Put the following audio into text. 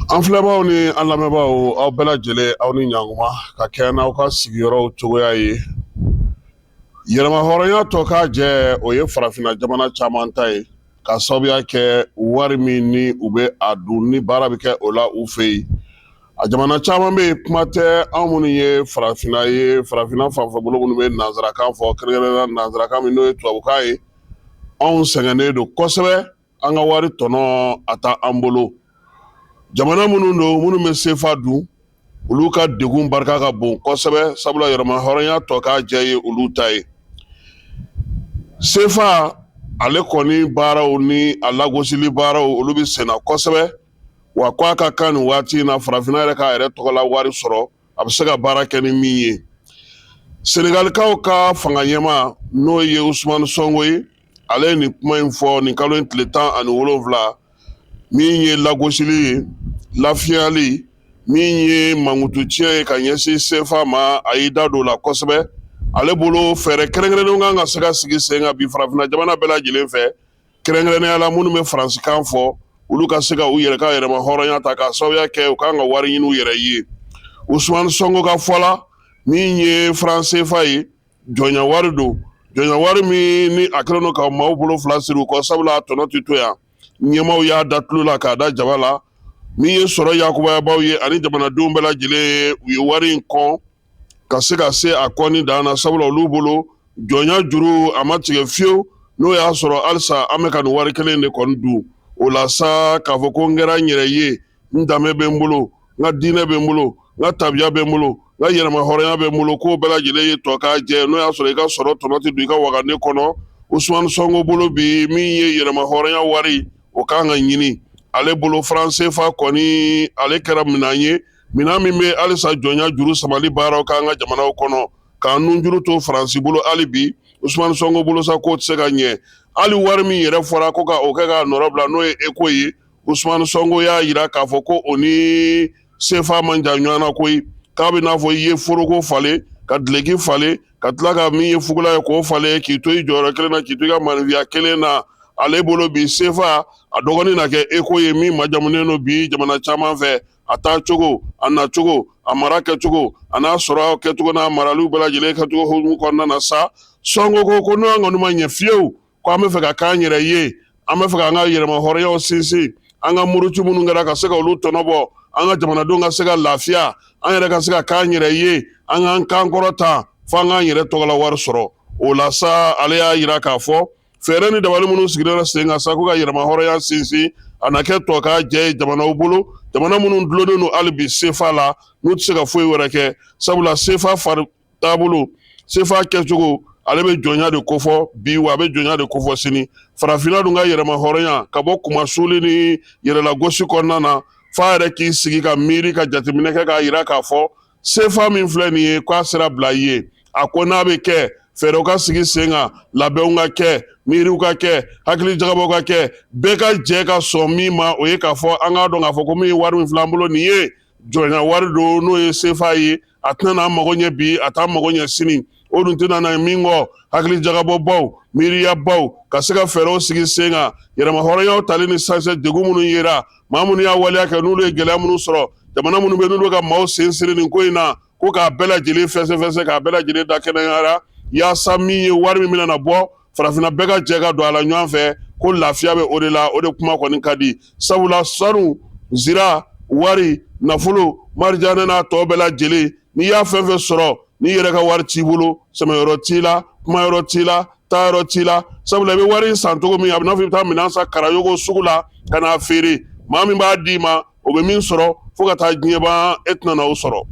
An filɛbaaw ni an lamɛnbaaw, aw bɛɛ lajɛlen, aw ni ɲankuma ka kɛ n'aw ka sigiyɔrɔw cogoya ye. Yɛrɛma hɔrɔnya tɔ k'a jɛ, o ye farafinna jamana caman ta ye, ka sababuya kɛ wari min ni u bɛ a dun, ni baara bɛ kɛ o la u fɛ yen. A jamana caman bɛ yen, kuma tɛ anw minnu ye farafinna ye, farafinna fanfɛ bolo minnu bɛ nansarakan fɔ, kɛrɛnkɛrɛnnenya nansarakan min n'o ye tubabukan ye, anw sɛgɛnnen don kosɛbɛ. An ka wari tɔnɔ a t'an bolo. Jamana minnu don, minnu bɛ sefa dun, olu ka degun barika ka bon kosɛbɛ, sabula yɛrɛma hɔrɔnya tɔ k'a jɛ ye olu ta ye. Sefa ale kɔni baaraw ni a lagosili baaraw, olu bɛ senna kosɛbɛ. Wa ko a ka kan nin waati in na, farafinna yɛrɛ k'a yɛrɛ tɔgɔla wari sɔrɔ, a bɛ se ka baara kɛ ni min ye. Senegalikaw ka fanga ɲɛmaa, n'o ye Usumani Sɔnko ye, ale ye nin kuma in fɔ nin kalo in tile 17. Min ye lagosili ye, lafiyali min ye mankutu tiɲɛ ye ka ɲɛsin sefa ma, a y'i da don o la kosɛbɛ. Ale bolo, fɛɛrɛ kɛrɛnkɛrɛnnenw kan ka se ka sigi sen kan bi farafinna jamana bɛɛ lajɛlen fɛ, kɛrɛnkɛrɛnnenya la minnu bɛ faransikan fɔ, olu ka se ka u yɛrɛ ka yɛrɛma hɔrɔnya ta, k'a sababuya kɛ u kan ka wari ɲini u yɛrɛ ye. Usumani Sɔnko ka fɔ la, min ye franc CFA ye, jɔnya wari don, jɔnya wari min ni a kɛlen don ka maaw bolo fila siri u kɔ, sabula a tɔnɔ tɛ to yan. Ɲɛmaaw y'a da tulo la k'a da jaba la. Min ye sɔrɔ yakubayabaw ye ani jamanadenw bɛɛ lajɛlen ye, u ye wari in kɔn ka se ka se a kɔni dan na, sabula olu bolo jɔnya juru a ma tigɛ fiyewu, n'o y'a sɔrɔ halisa an bɛ ka nin wari kelen de kɔni dun. O la sa, k'a fɔ ko n kɛra n yɛrɛ ye, n danbe bɛ n bolo, n ka diinɛ bɛ n bolo, n ka tabiya bɛ n bolo, n ka yɛrɛma hɔrɔnya bɛ n bolo, k'o bɛɛ lajɛlen ye tɔ k'a jɛ, n'o y'a sɔrɔ i ka sɔrɔ tɔnɔ tɛ don i ka wagande kɔnɔ. Usumani Sɔnko bolo bi, min ye yɛrɛma hɔrɔnya wari, o kan ka ɲini. Ale bolo, franc CFA kɔni, ale kɛra minɛn ye, minɛn min bɛ halisa jɔnya juru samali baaraw k'an ka jamanaw kɔnɔ, k'an nunjuru to Faransi bolo hali bi. Usumani Sɔnko bolo sa, k'o tɛ se ka ɲɛ. Hali wari min yɛrɛ fɔra ko ka o kɛ k'a nɔrɔ bila, n'o ye eko ye, Usumani Sɔnko y'a jira k'a fɔ ko o ni sefa man jan ɲɔgɔn na koyi, k'a bɛ n'a fɔ i ye foroko falen, ka dileki falen, ka tila ka min ye fugula ye k'o falen, k'i to i jɔyɔrɔ kelen na, k'i to i ka maninfiya kelen na. Ale bolo bi, sefa a dɔgɔnin na kɛ eko ye, min majamunen don bi jamana caman fɛ. A taa cogo, a nacogo, a mara kɛcogo, a n'a sɔrɔ kɛcogo, n'a maraliw bɛɛ lajɛlen kɛcogo hukumu kɔnɔna na sa, Sɔnko ko n'o kɔni ma ɲɛ fiyewu, ko an bɛ fɛ ka k'an yɛrɛ ye, an bɛ fɛ k'an ka yɛrɛma hɔrɔnyaw sinsin, an ka muruti minnu kɛra ka se ka olu tɔnɔ bɔ, an ka jamanadenw ka se ka lafiya, an yɛrɛ ka se ka k'an yɛrɛ ye, an k'an kan kɔrɔta, fo an k'an yɛrɛ tɔgɔla wari sɔrɔ. O la sa, ale y'a jira k'a fɔ fɛɛrɛ ni dabali minnu sigilen sen kan sa ko ka yɛrɛma hɔrɔnya sinsin, a na kɛ tɔ k'a jɛ ye jamanaw bolo, jamana minnu dulonnen don hali bi sefa la, n'u tɛ se ka foyi wɛrɛ kɛ, sabula sefa fari taabolo, sefa kɛcogo, ale bɛ jɔnya de kofɔ bi, wa a bɛ jɔnya de kofɔ sini. Farafinna dun ka yɛrɛma hɔrɔnya ka bɔ kunmasuli ni yɛrɛlagosi kɔnɔna na, f'a yɛrɛ k'i sigi ka miiri, ka jateminɛ kɛ, k'a jira k'a fɔ sefa min filɛ nin ye, k'a sera bila i ye. A ko n'a bɛ kɛ, fɛɛrɛw ka sigi sen kan, labɛnw ka kɛ, miiriw ka kɛ, hakili jagabɔw ka kɛ, bɛɛ ka jɛ ka sɔn min ma, o ye k'a fɔ an k'a dɔn k'a fɔ ko min ye wari min filɛ an bolo nin ye, jɔnya wari don, n'o ye sefa ye. A tɛna n'an mago ɲɛ bi, a t'an mago ɲɛ sini. O dun tɛna na min kɔ, hakili jagabɔbaw, miiriyabaw, ka se ka fɛɛrɛw sigi sen kan, yɛrɛma hɔrɔnyaw tali ni sisan cɛ degun minnu yera, maa minnu y'a waleya kɛ, n'olu ye gɛlɛya minnu sɔrɔ, jamana minnu bɛ n'olu bɛ ka maaw sen siri nin ko in na, ko k'a bɛɛ lajɛlen fɛsɛfɛsɛ, k'a bɛɛ lajɛlen da kɛnɛyara, yaasa min ye wari min bɛna na bɔ, farafinna bɛɛ ka jɛ ka don a la ɲɔgɔn fɛ, ko lafiya bɛ o de la. O de kuma kɔni ka di, sabula sanu, zira, wari, nafolo, marijanɛ n'a tɔ bɛɛ lajɛlen, n'i y'a fɛn fɛn sɔrɔ, n'i yɛrɛ ka wari t'i bolo, sɛmɛyɔrɔ t'i la, kumayɔrɔ t'i la, taayɔrɔ t'i la, sabula i bɛ wari in san cogo min, a bɛ n'a fɔ i bɛ taa minɛn san Karayogo sugu la ka n'a feere, maa min b'a d'i ma, o bɛ min sɔrɔ fo ka taa diɲɛ ban, e tɛna na o sɔrɔ.